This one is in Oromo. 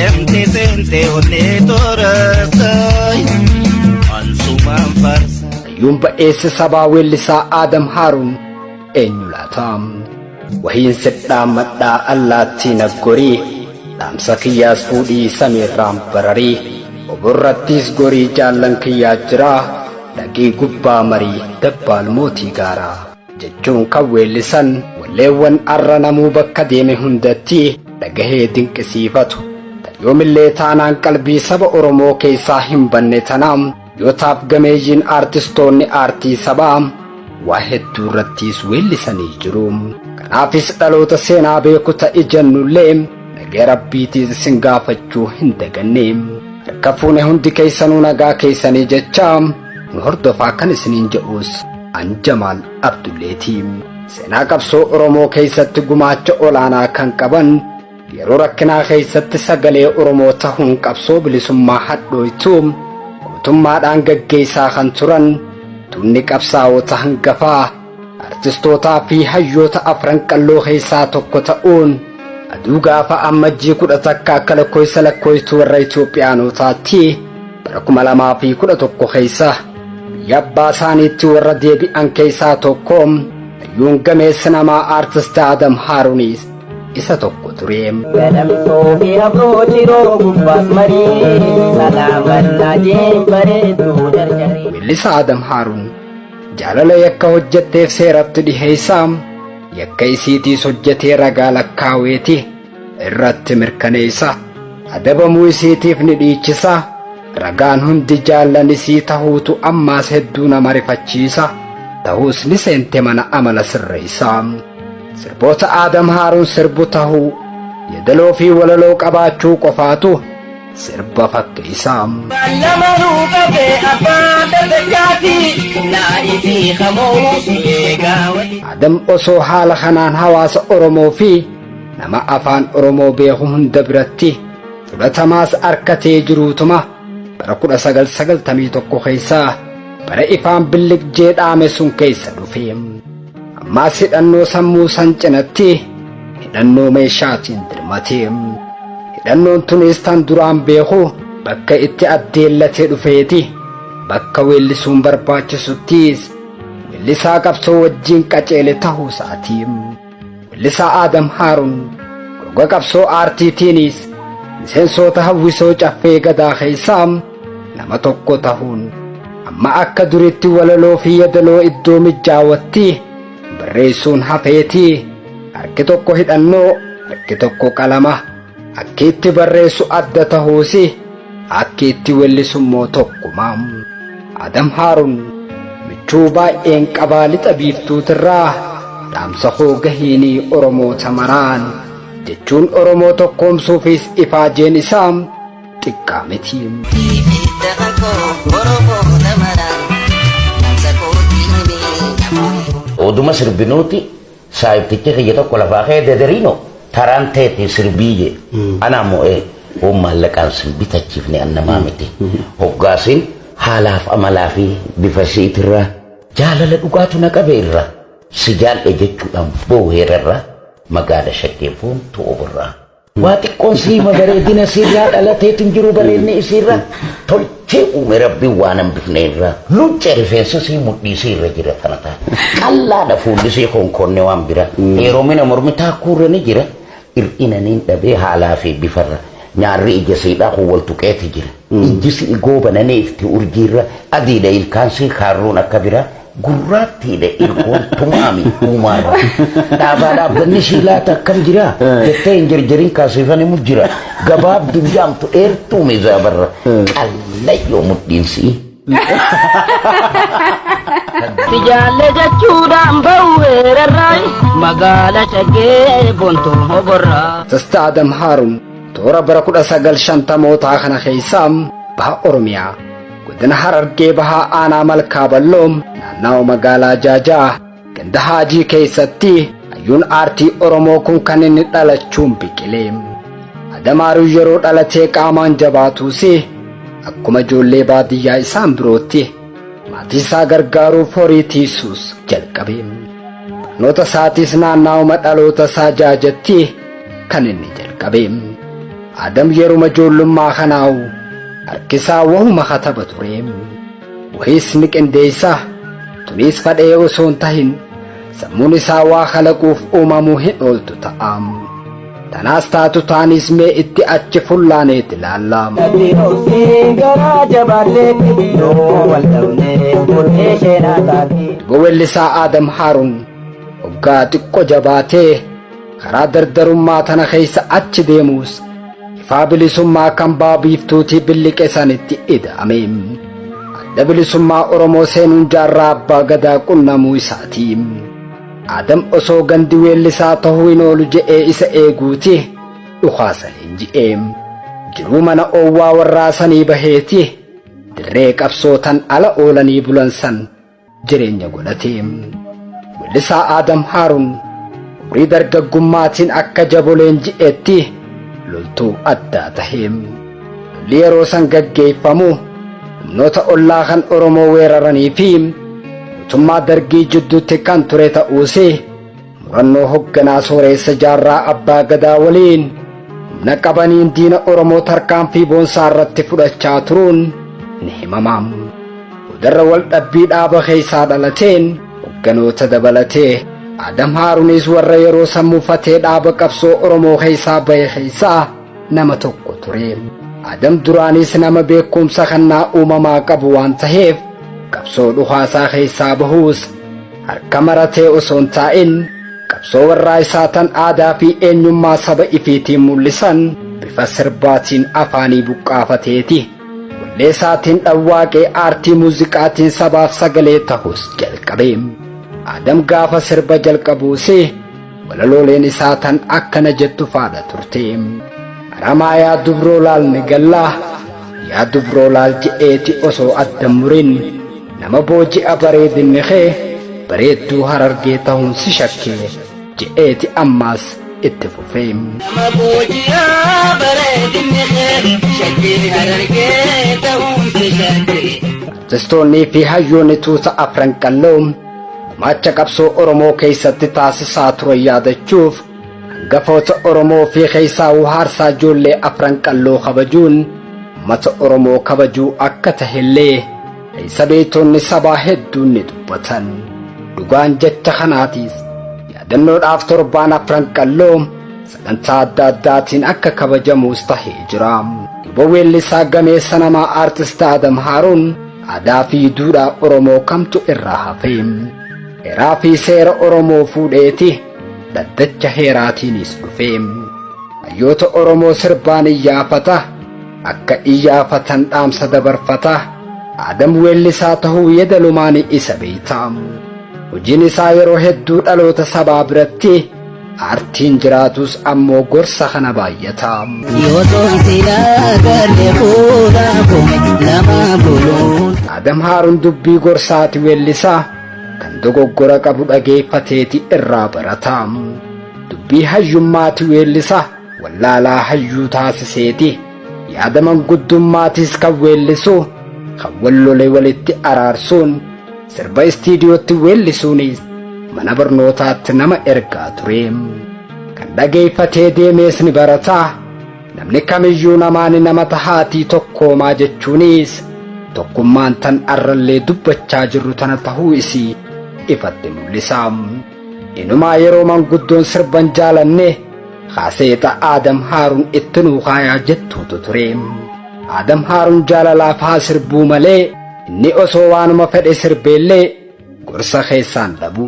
Miidhamtee seentee onnee toorasay ansumaan faarsa. Hayyuun ba'eessi sabaa weellisaa Aadam Haaruun eenyu laata? Wahiin sidhaammadhaa allaattii naggorii, dhaamsa kiyyaas fuudhii samiirraan bararii, oborrattiis gorii jaallan kiyyaa jiraa, dhaqii gubbaa marii dabbaal mootii gaaraa jechuun kan weellisan walleewwan arra namuu bakka deeme hundatti dhagahee dinqisiifatu. Yoomillee taanaan qalbii saba Oromoo keessaa hin banne tanaam yootaaf gameeyyiin aartistoonni aartii sabaa waa hedduu irrattiis weellisanii jiru. Kanaafis dhaloota seenaa beeku ta'e jennullee nagaya rabbiitiis isin gaafachuu hin daganne. Harka fuune hundi keessanuu nagaa keessanii jecha nu hordofaa kan isiniin jedhus an Jamaal Abdulleeti. Seenaa qabsoo Oromoo keessatti gumaacha olaanaa kan qaban yeroo rakkinaa keessatti sagalee Oromoo tahuun qabsoo bilisummaa hadhooytu mootummaadhaan gaggeessaa kan turan tunni qabsaa'ota hangafaa artistootaa fi hayyoota afran qalloo keessaa tokko ta'uun aduu gaafa ammajjii 11 akka lakkoofsa lakkooftuu warra Itoophiyaanotaatti bara 2011 keessa biyya abbaa isaaniitti warra deebi'an keessaa tokko hayyuun gameessi namaa aartist Aadam Haaruunis isa tokko ture. Gadamsoo fi abroo ciroo gubbaas marii salaamannaa jeen bareedduu jarjarii. Weellisaa Aadam Haaruun jaalala yakka hojjetteef seeratti dhiheessaa yakka isiitiis hojjetee ragaa lakkaaweeti irratti mirkaneessa adabamuu isiitiif ni dhiichisa ragaan hundi jaallan isii tahuutu ammaas hedduu nama rifachiisa tahuus ni seente mana amala sirreessaa. Sirboota Aadam Haaruun sirbu tahuu yeedaloo fi walaloo qabaachuu qofaatu sirba fakkeessaa. Lamanuu qabee abbaan dargaggaati humnaa isii hamoosu eegaa wali. Aadam osoo haala kanaan hawaasa Oromoo fi nama afaan Oromoo beeku hunda biratti fudhatamaas arkatee jiruutuma bara 1991 keessaa bara ifaan billiq jedhame sun keessa dhufe. Ammaas hidhannoo sammuu san cinatti hidhannoo meeshaatiin dirmate. Hidhannoon tunis tan duraan beeku bakka itti addeellatee dhufeeti. Bakka weellisuun barbaachisuttis weellisaa qabsoo wajjin qaceele tahuu isaati. Weellisaa Aadam Haaruun roga qabsoo aartiitiinis miseensota hawwisoo caffee gadaa keessaa nama tokko tahuun amma akka duritti walaloo fi yeedaloo iddoo mijaawatti barreessuun hafeetii harki tokko hidhannoo harki tokko qalama akki itti barreessu adda tahuusi akki itti weellisu immoo tokkuma. Aadam Haaruun michuu baay'een qabaa lixa biiftuutirraa dhaamsa koo gahiinii Oromoota maraan jechuun Oromoo tokkoomsuufis ifaajeen isaa xiqqaa miti. Oduma sirbinuuti saayibtichi kiyya tokko lafaa ka'ee dederiino taraan teeti sirbii je. Anaa mo'ee hoon maallaqaan sin bitachiifne an namaa miti. Hoggaasiin haalaaf amalaa fi bifa isiitirraa jaalala dhugaatu na qabe irraa si jaal'e jechuudhaan booheerarraa magaala shaggee boontuu oborraa. Waa xiqqoon siima bareedina siirraa dhalateetu hin jiru bareedni isiirra tolchee uume rabbiin waan hambifne irraa luccee rifeensa sii mudhii siirra jira tana taate qallaadha fuulli sii konkoonne waan bira heeromina mormi taakkuurra ni jira hir'ina niin dhabee haalaa fi bifarra nyaarri ija siidhaa kun wal tuqeeti jira ijji sii goobananii ifti urjiirra adiidha ilkaan sii kaarruun akka biraa gurraattiidha irkoon tumaami uumaarra. Dhaabaa dhaabbanni ishii laata akkam jira jettee hin jirjirin kaasifani mu jira. Gabaabduu jaamtu dheertuu mizaabarra qallayyoo mudhiinsii. Si jaalle jechuudhaan ba'u heerarraa magaala shaggee boontuu oborraa. Artist Aadam Haaruun toora bara 1950mootaa kana keessaa baha Oromiyaa godina Harargee bahaa aanaa Malkaa Balloo naannawa magaalaa Jaajaa ganda Haajii keessatti hayyuun aartii Oromoo kun kan inni dhalachuun biqile. Aadam Haaruun yeroo dhalatee qaamaan jabaatuus akkuma ijoollee baadiyyaa isaan birootti maatii isaa gargaaruuf horii tiisuus jalqabe. Barnoota isaatiis naannaa'uma dhaloota isaa jaajatti kan inni jalqabe. Adam yeruma ijoollummaa kanaawu harkisaa wahuma kataba ture. Wahiis ni qindeessa. Tuniis fadhee osoo hin tahin sammuun isaa waa kalaquuf uumamuu hin ooltu ta'a. Tanaas taatu taanis mee itti achi fullaaneeti ilaalla. Natti obsii garaa jabaalleetti yoo wal dhabne murtee sheenaa taati. Duba weellisaa Aadam Haaruun hoggaa xiqqo jabaatee karaa dardarummaa tana keessa achi deemuus ifaa bilisummaa kan ba'a biiftuutii billiqe sanitti ida'ame. Adda bilisummaa Oromoo seenuun jaarraa abbaa gadaa qunnamuu isaati. Aadam osoo gandi weellisaa tahuu hin oolu je'ee isa eeguuti dhukaasa leenji'e. Jiruu mana oowwaa warraa sanii baheeti dirree qabsoo tan ala oolanii bulan san jireenya godhate. Weellisaa Aadam Haaruun umrii dargaggummaatiin akka jabo leenji'etti loltuu addaa tahe. Lolli yeroo san gaggeeffamu humnoota ollaa kan Oromoo weeraranii fi mootummaa dargii jidduutti kan ture ta'uus murannoo hogganaa sooreessa jaarraa abbaa gadaa waliin humna qabaniin diina Oromoo tarkaanfii boonsaa irratti fudhachaa turuun ni himama. Boodarra wal dhabbii dhaaba keessaa dhalateen hogganoota dabalatee Aadam Haaruunis warra yeroo sammuufatee dhaaba qabsoo Oromoo keessaa bahe keessaa nama tokko ture. Aadam duraanis nama beekumsa kannaa uumamaa qabu waan taheef qabsoo dhukaasaa keessaa bahuus harka maratee osoo hin taa'in qabsoo warraa isaa tan aadaa fi eenyummaa saba ifiitiin mul'isan bifa sirbaatiin afaanii buqqaafateeti. Walleessaatiin dhawwaaqee aartii muuziqaatiin sabaaf sagalee tahus jalqabe. Aadam gaafa sirba jalqabuus walalooleen isaa tan akkana jettu faadha turte. Haramaa yaa dubroo laal ni gallaa yaa dubroo laal je'eeti osoo adda murin nama booji'a bareedinni kee bareedduu harargee tahuun si shakkee je'eeti ammaas itti fufee. Nama booji'aa bareedinni kee shakkii harargee ta'uun si shakkee. Artistoonnii fi hayyoonni tuuta afran qalloo gumaacha qabsoo Oromoo keessatti taasisaa turan yaadachuuf hangafoota Oromoo fi keessaa haarsaa ijoollee afran qalloo kabajuun uummata Oromoo kabajuu akka tahellee keessa beektonni sabaa hedduun ni dubbatan. Dhugaan jecha kanaatiis yaadannoodhaaf torbaan afran qalloo sagantaa adda addaatiin akka kabajamuus tahee jira. Duba weellisaa gameessa namaa aartist Aadam Haaruun aadaa fi duudhaa Oromoo kamtu irraa hafe. Heeraa fi seera Oromoo fuudheeti dhaddacha heeraatiinis dhufe. Hayyoota Oromoo sirbaan iyyaafata akka iyyaafatan dhaamsa dabarfata. Aadam weellisaa tahuu yedalumaan isa beeyta. Hojiin isaa yeroo hedduu dhaloota sabaa biratti aartiin jiraatus ammoo gorsa kana baay'ata. Yoo toon galle fuula koo nama buluun. Aadam Haaruun dubbii gorsaati weellisaa kan dogoggora qabu dhageeffateeti irraa barata. Dubbii hayyummaati weellisaa wallaalaa hayyuu taasiseeti. Yaada manguddummaatis kan weellisu kan wallole walitti araarsuun sirba istiidiyootti weellisuunis mana barnootaatti nama ergaa ture. Kan dhageeffatee deemees ni barata. Namni kamiyyuu namaani nama tahaatii tokkoomaa jechuunis tokkummaan tan arrallee dubbachaa jirru tana tahuu isii ifatti mul'isa. Inumaa yeroo manguddoon sirban jaalanne kaaseeta Aadam Haaruun itti nuu kaayaa jettuutu ture. Aadam Haaruun jaalalaaf haa sirbuu malee inni osoo waanuma fedhe sirbeellee gorsa keessaan dhabu.